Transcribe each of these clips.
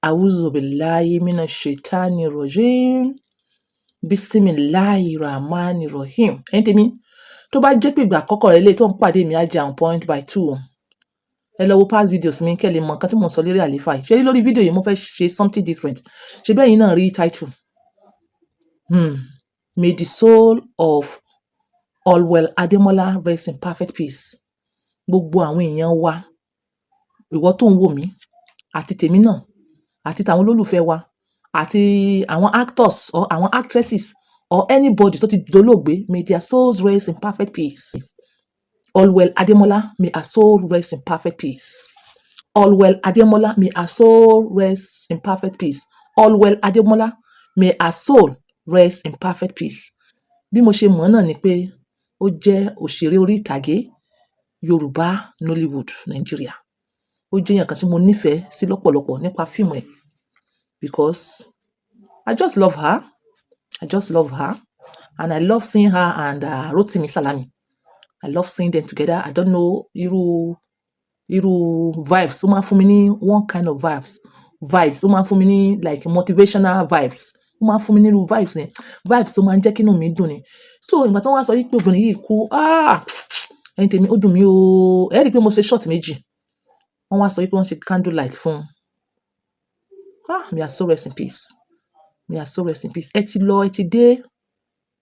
Auzubillahi minash shaitani rajim. Bismillahi rahmani rahim. Ẹ̀yin tèmi, tó bá jẹ́ pé ìgbà àkọ́kọ́ rẹ léyìí tó ń pàdé mi, Hajia on point by two. Ẹ lọ wo past videos mi kẹ́ lè mọ nǹkan tí mò ń sọ lórí àléfà yìí. Ṣé rí lórí fídíò yìí, mo fẹ́ ṣe something different. Ṣé bẹ́ẹ̀ yín náà rí title? May the soul of Allwell Ademola rest in perfect peace. Gbogbo àwọn èèyàn wa, ìwọ tó ń wò mí, àti tèmi náà, àti tàwọn olólùfẹ́ wa, àti àwọn actors or àwọn actresses or anybody tó ti dolóògbé, may their souls rest in perfect peace. Allwell Ademola, may her soul rest in perfect peace. Allwell Ademola, may her soul rest in perfect peace. Allwell Ademola, may her soul rest in perfect peace. Bí mo ṣe mọ̀ náà ni pé ó jẹ́ òṣèré orí ìtàgé Yorùbá Nollywood, Nigeria. Ó jẹ́ èèyàn kan tí mo nífẹ̀ẹ́ sí lọ́pọ̀lọpọ̀ nípa fíìmù ẹ̀ because I just love her. I just love her and I love seeing her and Rotimi Salami. I love seeing them together. I don't know, irú vibes ó máa ń fún mi ní, one kind of vibes ó máa ń fún mi ní, like motivational vibes ó máa ń fún mi ní, irú vibes yẹn, vibes tó máa ń jẹ́ kí inú mi dùn ni. So ìgbà tí wọ́n wá sọ wípé obìnrin yìí kú, ah, ẹ̀yin tèmi, ó dùn mí o. Ẹ rí i pé mo ṣe short méjì. Wọ́n wá sọ wípé wọ́n ṣe candle light fún un. Ah, may her soul rest in peace. May her soul rest in peace. Ẹ ti lọ, ẹ ti dé.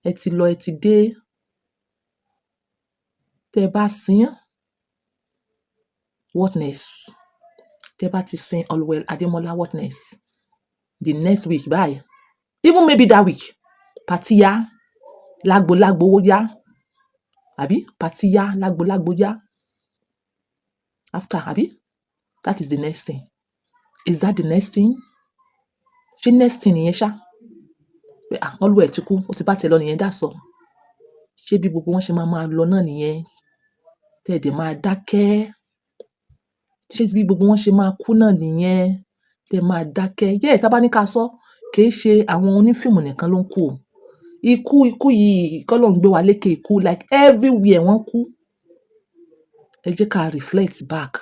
Ẹ ti lọ, ẹ ti dé. Tẹ́ ẹ bá sin, what next? Tẹ́ ẹ bá ti sin Allwell Ademola, what next? The next week báyìí, even maybe that week, party yá, lágbo lágbo ó yá, àbí party yá, lágbo lágbo yá. After, àbí? That is the next thing. Is that the next thing? Ṣé next thing nìyẹn ṣá? Pé ah, Allwell ti kú, ó ti bá tiẹ̀ lọ nìyẹn, that's all. Ṣé bí gbogbo wọn ṣe máa máa lọ náà nìyẹn? Tẹ́ ẹ dẹ̀ máa dákẹ́. Ṣé bí gbogbo wọn ṣe máa kú náà nìyẹn? Tẹ́ ẹ máa dákẹ́. Yes, tá bá ní ká sọ, kì í ṣe àwọn onífíìmù nìkan ló ń kú o. Ikú yìí, k'Ọlọ́run gbé wa lékè ikú, like everywhere wọ́n kú. Ẹ jẹ́ ká reflect back.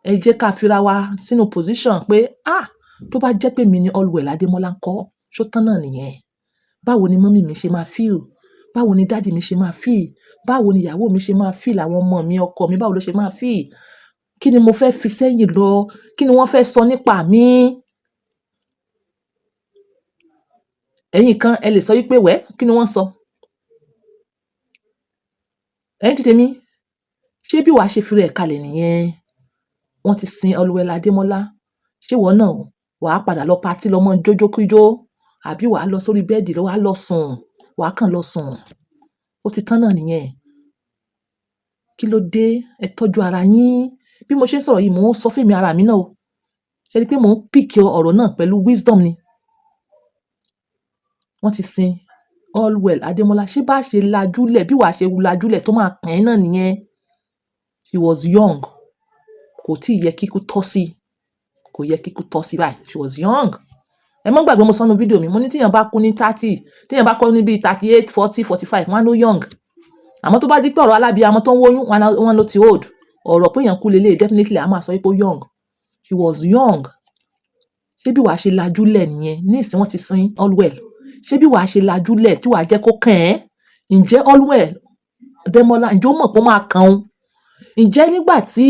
Ẹ jẹ́ ká fira wa sínú position pé ah, tó bá jẹ́ pé mi ni Allwell Ademola ńkọ́, ṣó tán náà nìyẹn? Báwo ni mummy mi ṣe máa feel? Báwo ni daddy mi ṣe máa feel? Báwo ni ìyàwó mi ṣe máa feel? Àwọn ọmọ mi, ọkọ mi, báwo ló ṣe máa feel? Kí ni mo fẹ́ fi sẹ́yìn lọ? Kí ni wọ́n fẹ́ sọ nípa mi? Ẹ̀yin kan, ẹ lè sọ wípé well, kí ni wọ́n sọ? Ẹ̀yin tí tèmi, ṣé bí wàá ṣe fi rẹ̀ kalẹ̀ nìyẹn? Wọ́n ti sin Allwell Ademola. Ṣé ìwọ náà wà á padà lọ party lọ mọ́ jójókíjó? Àbí wà á lọ sórí bẹ́ẹ̀dì lọ wà á lọ sùn? Wà á kàn lọ sùn. Ó ti tán náà nìyẹn. Kí ló dé? Ẹ tọ́jú ara yín. Bí mo ṣe ń sọ̀rọ̀ yìí, mò ń sọ fún èmi ara mi náà o. Ṣé rí pé mò ń pick ọ̀rọ̀ náà pẹ̀lú wisdom ni? Wọ́n ti sin Allwell Ademola. Ṣé bá ṣe lajúlẹ̀, bí wàá ṣe lajúlẹ̀ tó máa kàn ẹ́ náà nìyẹn? She was young. Kò tí ì yẹ kíkú tọ́ sí. Kò yẹ kíkú tọ́ sí báyìí. She was young. Ẹ má gbàgbé mo sọ nínú fídíò mi, mo ní tí èèyàn bá kú ní 30, tí èèyàn bá kú ní bí 38, 40, 45, wọ́n á ló young. Àmọ́ tó bá di pé ọ̀rọ̀ alábíamọ tó ń wóyún, wọ́n ló ti old. Ọ̀rọ̀ pé èèyàn kú lélẹ̀, definitely a máa sọ wípé ó young. She was young. Ṣé bí wàá ṣe lajúlẹ̀ nìyẹn? Ní ìsìn wọ́n ti sin Allwell. Ṣé bí wàá ṣe lajúlẹ̀ tí wàá jẹ́ kó kàn ẹ́? Ǹjẹ́ Allwell Ademola, ǹjẹ́ ó mọ̀ pé ó máa kàn òun? Ǹjẹ́ nígbà tí,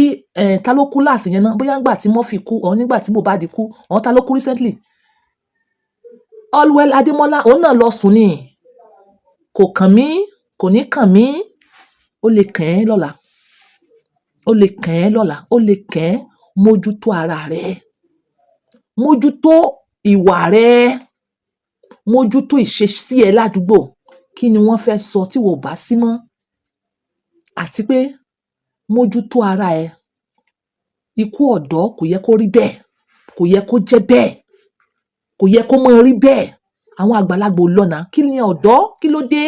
ta ló kú last yẹn náà? Bóyá nígbà tí Murphy kú or nígbà tí Mohbad kú or ta ló kú recently? Allwell Ademola, òun náà lọ sùn ni. Kò kàn mí, kò ní kàn mí. Ó lè kàn ẹ́ lọ́la. Ó lè kàn ẹ́ lọ́la. Ó lè kàn ẹ́. Mójútó ara rẹ. Mójútó ìwà rẹ. Mójútó ìṣesí ẹ ládùúgbò. Kí ni wọ́n fẹ́ sọ tí ìwọ ò bá sí mọ́? Àti pé mójútó ara ẹ. Ikú ọ̀dọ́ kò yẹ kó rí bẹ́ẹ̀. Kò yẹ kó jẹ́ bẹ́ẹ̀. Kò yẹ kó máa rí bẹ́ẹ̀. Àwọn àgbàlagbà ò lọ now. Kí ni ọ̀dọ́? Kí ló dé?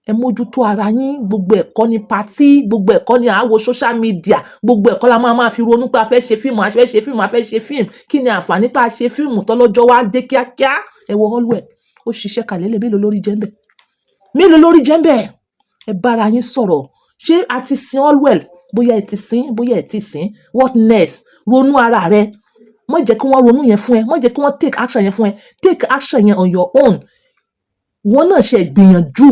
Ẹ mójútó ara yín. Gbogbo ẹ̀kọ́ ni party, gbogbo ẹ̀kọ́ ni à ń wo social media, gbogbo ẹ̀kọ́ la máa máa fi ronú pé a fẹ́ ṣe fíìmù, a fẹ́ ṣe fíìmù, a fẹ́ ṣe fíìmù. Kí ni àǹfààní pé a ṣe fíìmù tọ́lọ́jọ́ wá dé kíákíá? Ẹ wo Allwell, ó ṣiṣẹ́ kalẹ̀ lẹ̀, mélòó lórí jẹ́ ń bẹ̀? Mélòó lórí jẹ́ ń bẹ̀? Ẹ bá ara yín sọ̀rọ̀. Ṣé a ti sin Allwell? Bóyá ẹ ti sin, bóyá ẹ ti sin. What next? Ronú ara rẹ. Má jẹ́ kí wọ́n ronú yẹn fún ẹ. Má jẹ́ kí wọ́n take action yẹn fún ẹ. Take action yẹn on your own. Wọ́n náà ṣe gbìyànjú.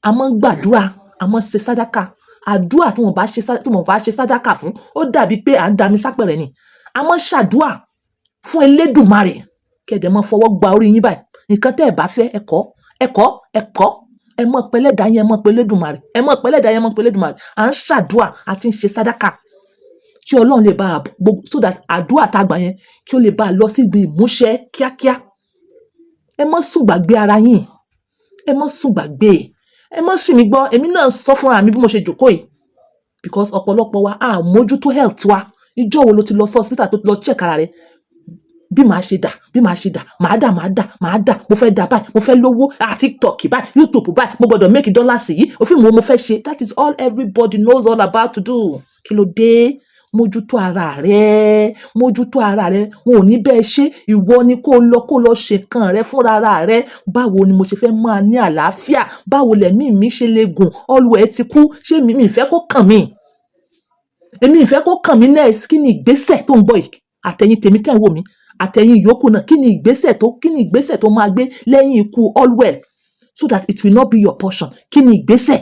A máa ń gbàdúrà, a máa ń ṣe sàdákà. Àdúrà tí wọ́n bá ṣe sàdákà fún, ó dàbí pé à ń dami sápẹ̀rẹ̀ ni. A máa ń ṣàdúrà fún Elédùmarè. Kí ẹ dẹ̀ máa fọwọ́ gba orí yín báyìí. Nǹkan tẹ́ ẹ bá fẹ́, ẹ kọ́, ẹ kọ́, ẹ kọ́. Ẹ mọ̀ pé Ẹlẹ́dàá yín, ẹ mọ̀ pé Elédùmarè. Ẹ mọ̀ pé Ẹlẹ́dàá yín, ẹ mọ̀ pé Elédùmarè. À ń ṣàdúrà, a ti ń ṣe sàdákà. Kí Ọlọ́run lè bá gbogbo, so that àdúrà tá a gbà yẹn kí ó lè bá lọ síbi ìmúṣẹ kíákíá. Ẹ má sùn gbàgbé ara yín. Ẹ má sùn gbàgbé. Ẹ má sì mí gbọ́. Èmi náà sọ fúnra mi bí mo ṣe jókòó yìí. Because ọ̀pọ̀lọpọ̀ wa a mójútó health wa. Ìjọ́ wo lo ti lọ sí hospital tó ti lọ check ara rẹ? Bí màá ṣe dà, bí màá ṣe dà, màá dà, màá dà, màá dà, mo fẹ́ dà báyìí, mo fẹ́ lówó, ah, TikTok báyìí, YouTube báyìí, mo gbọdọ̀ make dollars yìí, òfin wo mo fẹ́ ṣe. That is all everybody knows all about to do. Kí ló dé? Mójútó ara rẹ, mójútó ara rẹ. Wọn ò ní bẹ́ẹ̀ ṣe. Ìwọ ni kó lọ ṣe nǹkan rẹ fúnra ara rẹ. Báwo ni mo ṣe fẹ́ máa ní àlàáfíà? Báwo lẹ̀mí mi ṣe lè gùn? Allwell ti kú. Ṣé mi ì fẹ́ kó kàn mí? Èmi ì fẹ́ kó kàn mí next. Kí ni ìgbésẹ̀ tó ń bọ̀ yìí? Àtẹ̀yin tèmi tẹ̀ ń wò mí, àtẹ̀yin ìyókù náà, kí ni ìgbésẹ̀ tó máa gbé lẹ́yìn ikú Allwell so that it will not be your portion? Kí ni ìgbésẹ̀?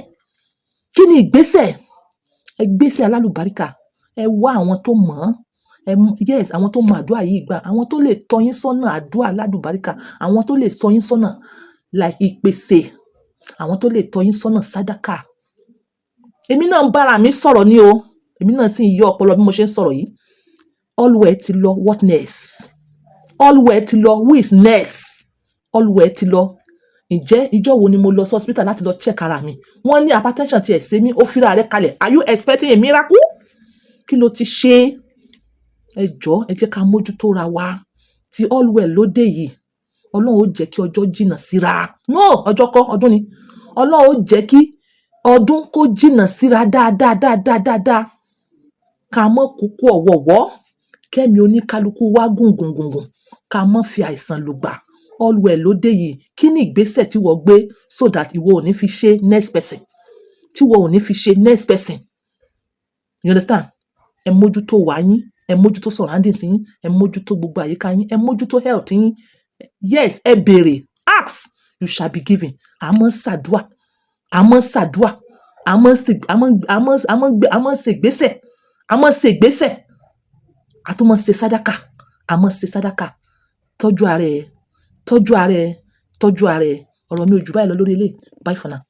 Kí ni ìgbésẹ̀? Ẹ gbésẹ̀ alálùbáríkà. Ẹ wá àwọn tó mọ̀ ọ́n. Yes, àwọn tó mọ àdúrà yìí gbà, àwọn tó lè tọ́ yín sọ́nà àdúrà alálùbáríkà, àwọn tó lè tọ́ yín sọ́nà like ìpèsè, àwọn tó lè tọ́ yín sọ́nà sàdákà. Èmi náà ń bára mi sọ̀rọ̀ ní o. Èmi náà sì ń yọ ọpọlọ bí mo ṣe ń sọ̀rọ̀ yìí. Allwell ti lọ, what next? Allwell ti lọ, who is next? Allwell ti lọ. Ǹjẹ́ ìjọ́ wo ni mo lọ sí hospital láti lọ check ara mi? Wọ́n ní hypertension ti ẹ̀ ṣe mí, ó fira rẹ̀ kalẹ̀. Are you expecting a miracle? Kí ló ti ṣe? Ẹ jọ̀ọ́, ẹ jẹ́ ká mójútó ra wa. Tí Allwell ló dé yìí, Ọlọ́run ó jẹ́ kí ọjọ́ jìnnà síra. No, ọjọ́ kọ́, ọdún ni. Ọlọ́run ó jẹ́ kí ọdún kó jìnnà síra dáadáa, dáadáa, dáadáa. Ká mọ́ kúkú ọ̀wọ̀ọ̀wọ́. Kẹ́mi oníkálukú wá gùn gùn gùn gùn. Ká mọ́ fi àìsàn lògbà. Allwell ló dé yìí. Kí ni ìgbésẹ̀ tí ìwọ gbé so that ìwọ ò ní fi ṣe next person? Tí ìwọ ò ní fi ṣe next person. You understand? Ẹ mójútó wà yín, ẹ mójútó surroundings yín, ẹ mójútó gbogbo àyíká yín, ẹ mójútó health yín. Yes, ẹ béèrè. Ask, you shall be given. A máa ń ṣàdúà, a máa ń ṣàdúà, a máa ń ṣe, a máa ń, a máa ń, a máa ń gbé, a máa ń ṣe ìgbésẹ̀, a máa ń ṣe ìgbésẹ̀. A tún máa ń ṣe sàdákà, a máa ń ṣe sàdákà. Tọ́jú ara ẹ, tọ́jú ara ẹ, tọ́jú ara ẹ. Ọ̀rọ̀ mi ò jù báyìí lọ lórí eléyìí. Bye for now.